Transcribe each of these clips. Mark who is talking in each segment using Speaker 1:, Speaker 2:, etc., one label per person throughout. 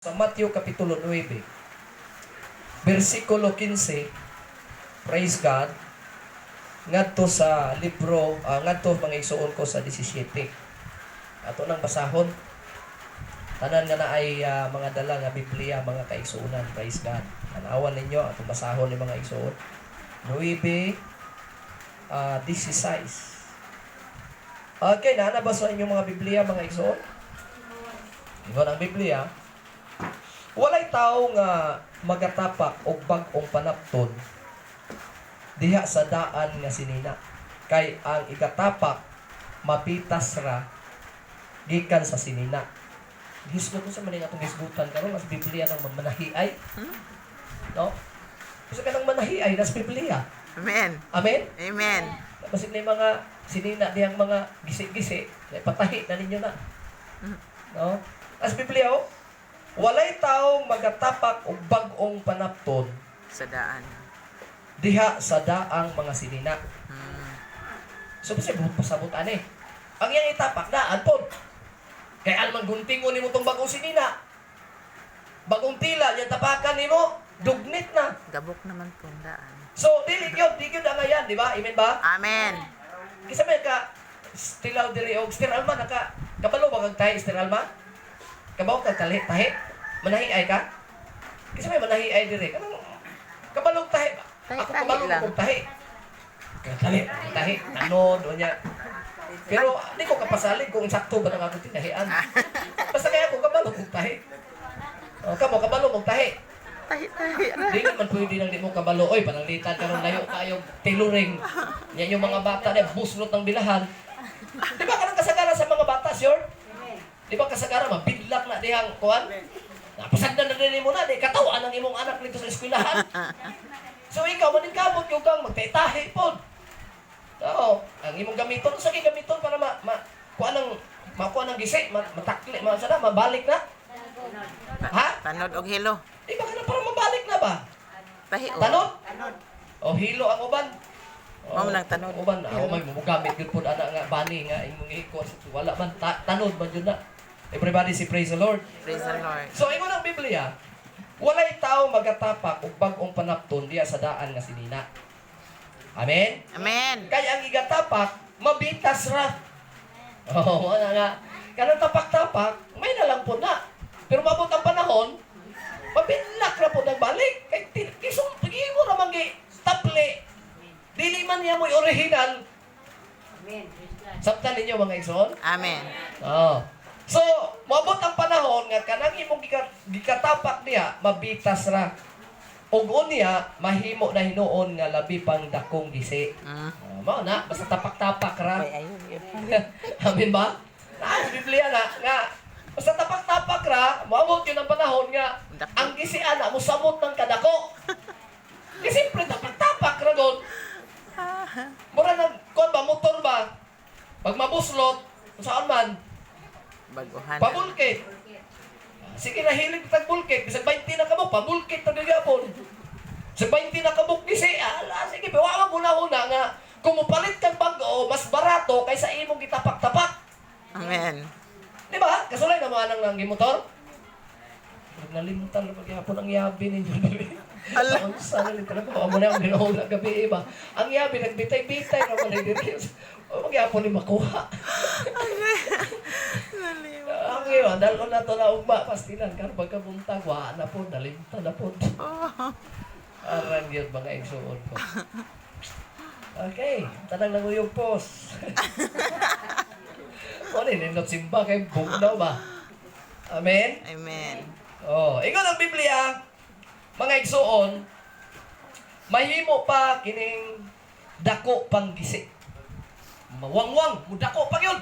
Speaker 1: Sa Matthew Kapitulo 9, versikulo 15, praise God, ngadto sa libro, ngadto, mga igsuon ko, sa 17. Ato nang basahon. Tanan nga naay mga dala nga Biblia, mga kaigsuonan, praise God. Tanawan ninyo atong basahon ni, mga igsuon. 9, 16. Okay, naa na ba sa inyong mga Biblia, mga igsuon? Ingon ang Biblia, "Walay tao nga magatapak og bag-ong panapton diha sa daan nga sinina. Kay ang igatapak, mapitas ra gikan sa sinina." Hisgot mo sa man atong hisgutan karon mas Biblia nang manahiay. No? Gusto ka nang manahiay nas Biblia.
Speaker 2: Amen.
Speaker 1: Amen?
Speaker 2: Amen.
Speaker 1: Basig na yung mga sinina dihang mga gisi-gisi, na patahi na ninyo na. No? As Biblia, oh, "Walay taong magatapak og bag-ong panapton
Speaker 2: Sa daan.
Speaker 1: Diha sa daang mga sinina." So, kasi buot pasabot ani. Ang iyang itapak, daan pod. Kay alman guntingon nimo tong bagong sinina. Bagong tila, yang tapakan nimo, dugnit na.
Speaker 2: Gabok naman pong daan.
Speaker 1: So, dili gyud, di gyud angayan, di ba? Amen ba?
Speaker 2: Amen.
Speaker 1: Kisa may ka tilaw diri og Sister Alma, naka kabalo ba kag tahi, Sister Alma? Kabaw kag tali tahi? Manahi ay ka? Kisa may manahi ay diri kanang kabalog tahi ba?
Speaker 2: Tahi,
Speaker 1: Ako
Speaker 2: tahi
Speaker 1: kabalo
Speaker 2: lang.
Speaker 1: Kog tahi. Tali, tahi, tanod unya. Pero di ko kapasalig kung sakto ba nang akong tinahian. Basta kaya ako kabalo kog tahi. Oh, kamo kabalo mong tahi?
Speaker 2: Tahi-tahi.
Speaker 1: Di naman pwede nang di mo kabalo. Oy, pananglitan karon layo kayo tailoring. Yan yung mga bata na buslot ng bilahan. Di ba kanang kasagaran sa mga bata, sure? Di ba kasagaran mabidlak na dihang kuan? Napasagdan na din mo na, di katawaan ang imong anak nito sa eskwelahan. So ikaw, maningkamot yung kang magtaitahi pod. Oo, ang imong gamiton, sa gamiton para ma, ma kuan ang makuha ng gisi, ma, matakli, ma, sana, mabalik na. Ha?
Speaker 2: Tanod og hilo.
Speaker 1: Di ba kana para mabalik na ba?
Speaker 2: Tahi o.
Speaker 1: Tanod? O hilo ang uban. O,
Speaker 2: Mao man ang tanod.
Speaker 1: Uban, ako may mugamit gyud pud ana nga bani nga imong ikon. Wala man tanod man jud na. Everybody say, "Praise the Lord."
Speaker 2: Praise the Lord.
Speaker 1: So ingon ang Biblia, "Walay tao magatapak og bag-ong panapton diya sa daan nga sinina." Amen.
Speaker 2: Amen.
Speaker 1: Kay ang igatapak, mabitas ra. Oh, wala nga. Kanang tapak-tapak, may na lang po na. Pero mabot ang panahon, mabidlak ra po nagbalik. Kay kisong mo ra man gi taple. Dili man niya mo'y original. Sabtan ninyo, mga igsoon?
Speaker 2: Amen.
Speaker 1: Oh. So, moabot ang panahon nga kanang imong gikatapak niya, mabitas ra. Ug unya, mahimo na hinuon nga labi pang dakong gisi. Oh, mao na, basta tapak-tapak ra.
Speaker 2: Ay, ayun. Yun.
Speaker 1: Amen ba? Ah, sa Biblia na nga basta tapak-tapak ra, moabot yun ang panahon nga
Speaker 2: Dako.
Speaker 1: ang gisian na mosamot ng kadako. Kasi siyempre tapak-tapak ra gud. Mura nag kuan ba, motor ba? Pag mabuslot, saan man,
Speaker 2: Baguhan.
Speaker 1: Pabulkit. Sige na, hilig tag bulkit, bisag 20 na kabuk, pabulkit na gihapon. Sa 20 na kabuk gisi, ala, sige, wa man huna-huna nga kung mopalit kag bag-o, mas barato kaysa imong gitapak-tapak.
Speaker 2: Amen.
Speaker 1: Di ba? Kasulay na mga nang nang motor. Nalimtan na paghapon ang yabi ninyo.
Speaker 2: Ala.
Speaker 1: Unsa na talaga mo na ang ginawa gabi ba? Ang yabi nagbitay-bitay ra man diri. O maghapon ni makuha. Ang iyo, dalo na to na ugma pastilan karon pagkabuntag wa na po, nalimtan na po.
Speaker 2: Oh.
Speaker 1: Aran yun, mga igsuon ko. Okay, tanang nanguyog pos. O nindot simba kay bugnaw ba? Amen?
Speaker 2: Amen.
Speaker 1: Oh, ingon ang Biblia, mga igsuon, mahimo pa kining dako pang gisi. Mawangwang, mudako pa yun.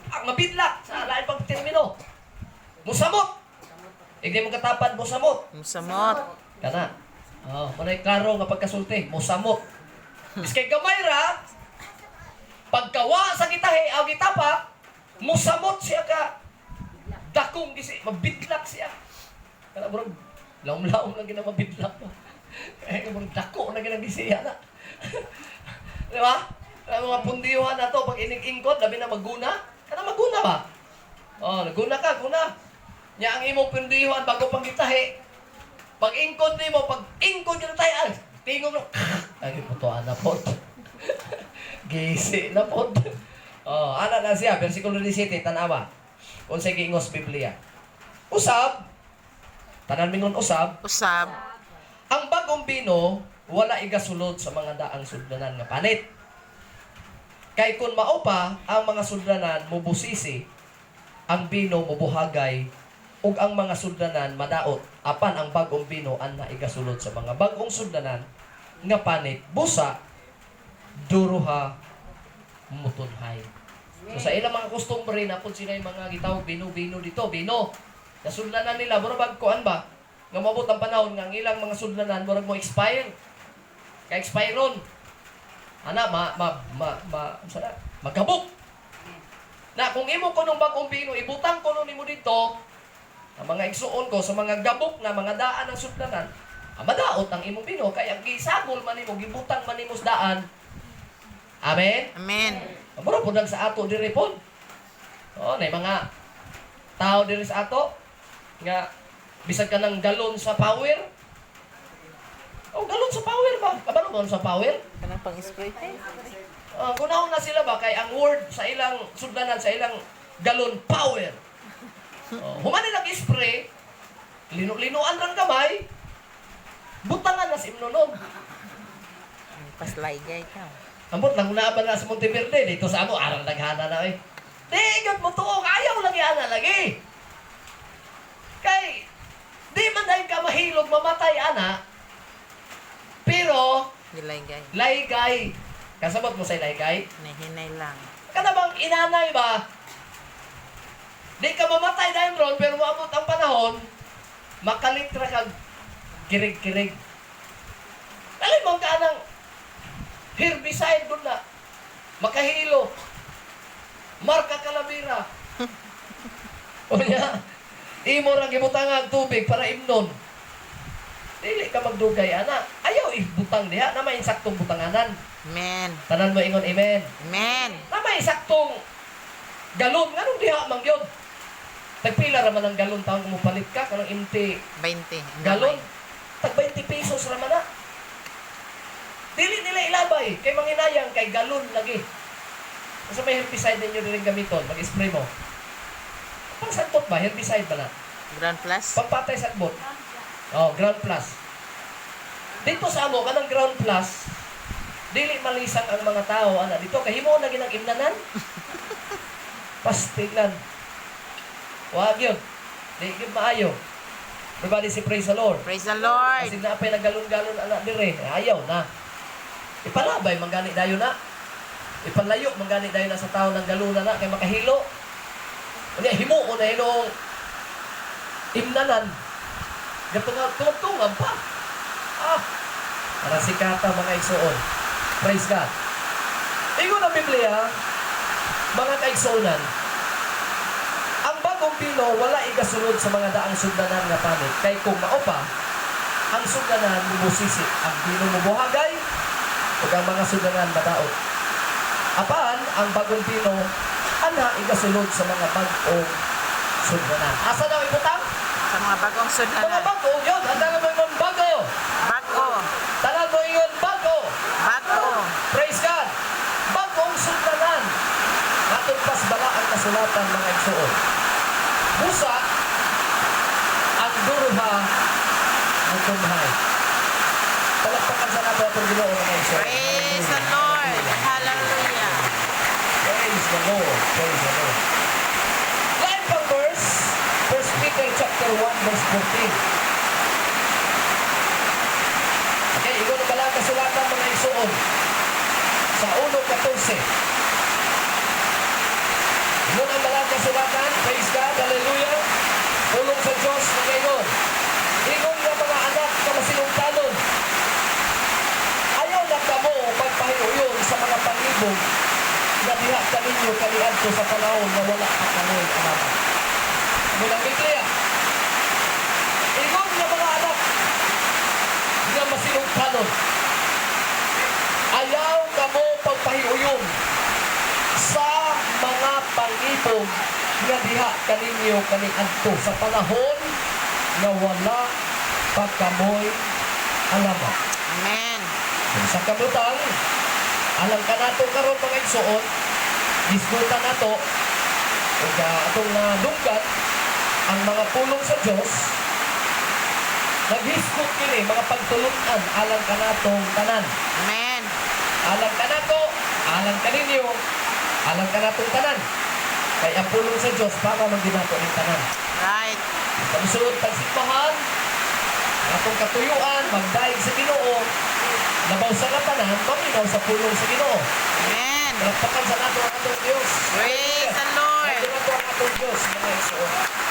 Speaker 1: Ang mabidlak sa lain pang termino. Musamot. Igdi mo katapad, musamot.
Speaker 2: Musamot.
Speaker 1: Kana. Oh, manay klaro nga pagkasulti, musamot. Biskay gamay ra, pagkawa sa gitahi aw gitapak, musamot siya ka dakong gisi, mabidlak siya. Kana murag laom-laom lang gina mabidlak ba. Kaya murag dako na ginang gisi na. Di ba? Ang mga pundiyuhan na to, pag inig-ingkod, labi na maguna. Kana maguna ba? Oh, naguna ka, guna. Nya ang imong pundihuan bago pang gitahi. Pag ingkod nimo, pag ingkod ka tayo, ay, tingog no. Ay, putuan na po. Gisi na po. Oh, ana na siya, versikulo 17, tanawa. Unsay giingos Biblia. Usab, tanan mingon usab,
Speaker 2: Usab.
Speaker 1: ang bagong bino, wala igasulod sa mga daang sudlanan nga panit. Kay kung mao pa, ang mga sudlanan mubusisi, ang bino mubuhagay, ug ang mga sudlanan madaot. Apan ang bagong bino ang naigasulod sa mga bagong sudlanan nga panit, busa, duruha, mutunhay. So sa ilang mga kostumbre, napod sila yung mga gitawag bino-bino dito, bino. Nasudlanan nila, mura bag kuan ba? Nga maabot ang panahon nga ang ilang mga sudlanan murag mo expire. Ka expire ron. Ana ma ma ma ma unsa na? Magkabok. Na kung imo ko nung bagong bino, ibutang ko nimo dito, ang mga igsuon ko sa mga gabok na mga daan ng sudlanan, ang madaot ang imong bino kay ang gisagol man nimo, gibutang man nimo sa daan. Amen.
Speaker 2: Amen.
Speaker 1: Mura po lang sa ato diri pod. Oo, na mga tao diri sa ato nga bisag ka ng galon sa power. Oh, galon sa power ba? Kabalo ba sa power?
Speaker 2: Kanang pang-spray.
Speaker 1: Kunaon na sila ba kay ang word sa ilang sudlanan sa ilang galon power. Oh, humani lang spray, linu-linuan rang gamay, butangan na sa imnonog.
Speaker 2: Paslaygay ka.
Speaker 1: Ambot lang una ba na sa Monteverde dito sa amo arang daghana na eh. Di gyud mo tuo ayaw lagi ana lagi. Kay di man dahil ka mahilog mamatay ana. Pero
Speaker 2: Gilaygay.
Speaker 1: laygay. Kasabot mo sa laygay?
Speaker 2: Nahinay lang.
Speaker 1: Kada bang inanay ba? Di ka mamatay dahil ron, pero maabot ang panahon, makalitra kag kirig-kirig. Alam mo ka ng herbicide doon na, makahilo, marka kalabira. O niya, imo rang gibutang ang tubig para imnon. Dili ka magdugay, ana. Ayaw ibutang diha, na may insaktong butanganan.
Speaker 2: Amen.
Speaker 1: Tanan mo ingon, amen.
Speaker 2: Amen.
Speaker 1: Na may saktong galon nganong diha man gyud. Tagpila ra man ang galon taon kung mopalit ka kanang empty
Speaker 2: 20. Ang
Speaker 1: galon.
Speaker 2: gamay.
Speaker 1: Tag 20 pesos ra man na. Dili nila ilabay kay manginayang kay galon lagi. Sa may herbicide ninyo diri gamiton, mag-spray mo. Pang santot ba herbicide ba na?
Speaker 2: Grand Plus.
Speaker 1: Pagpatay sa agbot. Oh, ground plus. Dito sa amo kanang ground plus, dili malisang ang mga tao ana dito kay himo na ginang imnanan. Pastiglan. Wag yun. Di gyud maayo. Everybody say praise the Lord.
Speaker 2: Praise the Lord.
Speaker 1: Kasi na pa'y naggalon-galon ana dire. Ayaw na. Ipalabay man gani dayon na. Ipalayo man gani dayon na sa tao ng galuna na kay makahilo. Unya himuon na hinuong imnanan. Gatungag-tungag pa. Ah, para sikata mga igsuon. Praise God. Ingon ang Biblia, mga kaigsuonan, ang bagong bino wala igasunod sa mga daang sudlanan nga panit. Kay kung mao pa, ang sudlanan mubusisi, ang bino mubuhagay, ug ang mga sudlanan madaot. Apan, ang bagong bino, ana igasunod sa mga bag-ong sudlanan. Asa daw ibutang?
Speaker 2: Sa mga bagong
Speaker 1: Mga
Speaker 2: sudlanan.
Speaker 1: bago yun. Ang tanan mo ingon bago.
Speaker 2: Bago.
Speaker 1: Tanan mo ingon bago.
Speaker 2: Bago.
Speaker 1: Praise God. Bagong sudlanan. Matod pas bala ang kasulatan mga igsuon. Busa, ang duruha mutunhay. Palakpakan sa nato atong Ginoo mga igsuon.
Speaker 2: Praise the Lord. Hallelujah.
Speaker 1: Praise the Lord. Praise the Lord. Lain pang verse, 1 Peter chapter 1 verse 14. Okay, ingon na bala ang kasulatan mga igsuon sa 1:14. Ingon ang bala ang kasulatan, praise God, hallelujah. Pulong sa Diyos mga ingon. Ingon nga mga anak nga masinugtanon. Ayaw na kamo pagpahiuyon sa mga pangibog nga diha kaninyo kaniadto sa panahon nga wala pa kamoy amama. Ingon ang Biblia. Ingon nga mga anak nga masinugtanon. Ayaw kamo pagpahiuyon sa mga pangibog nga diha kaninyo kaniadto sa panahon nga wala pa kamoy alamat.
Speaker 2: Amen.
Speaker 1: Sa kabutang, alang kanato karon, mga igsoon, gisgutan nato ug atong nadunggan ang mga pulong sa Dios, naghisgot kini mga pagtulun-an alang kanatong tanan.
Speaker 2: Amen.
Speaker 1: Alang kanato, alang kaninyo, alang kanatong tanan. Kay ang pulong sa Dios para man ginato ning tanan. Pagsulod tag simbahan, atong katuyuan, magdaig sa Ginoo, labaw sa nga tanan, maminaw sa pulong sa Ginoo.
Speaker 2: Amen.
Speaker 1: Palakpakan sa nato ang atong Dios.
Speaker 2: Praise the Lord.
Speaker 1: Nato ang atong Dios, mga igsoon.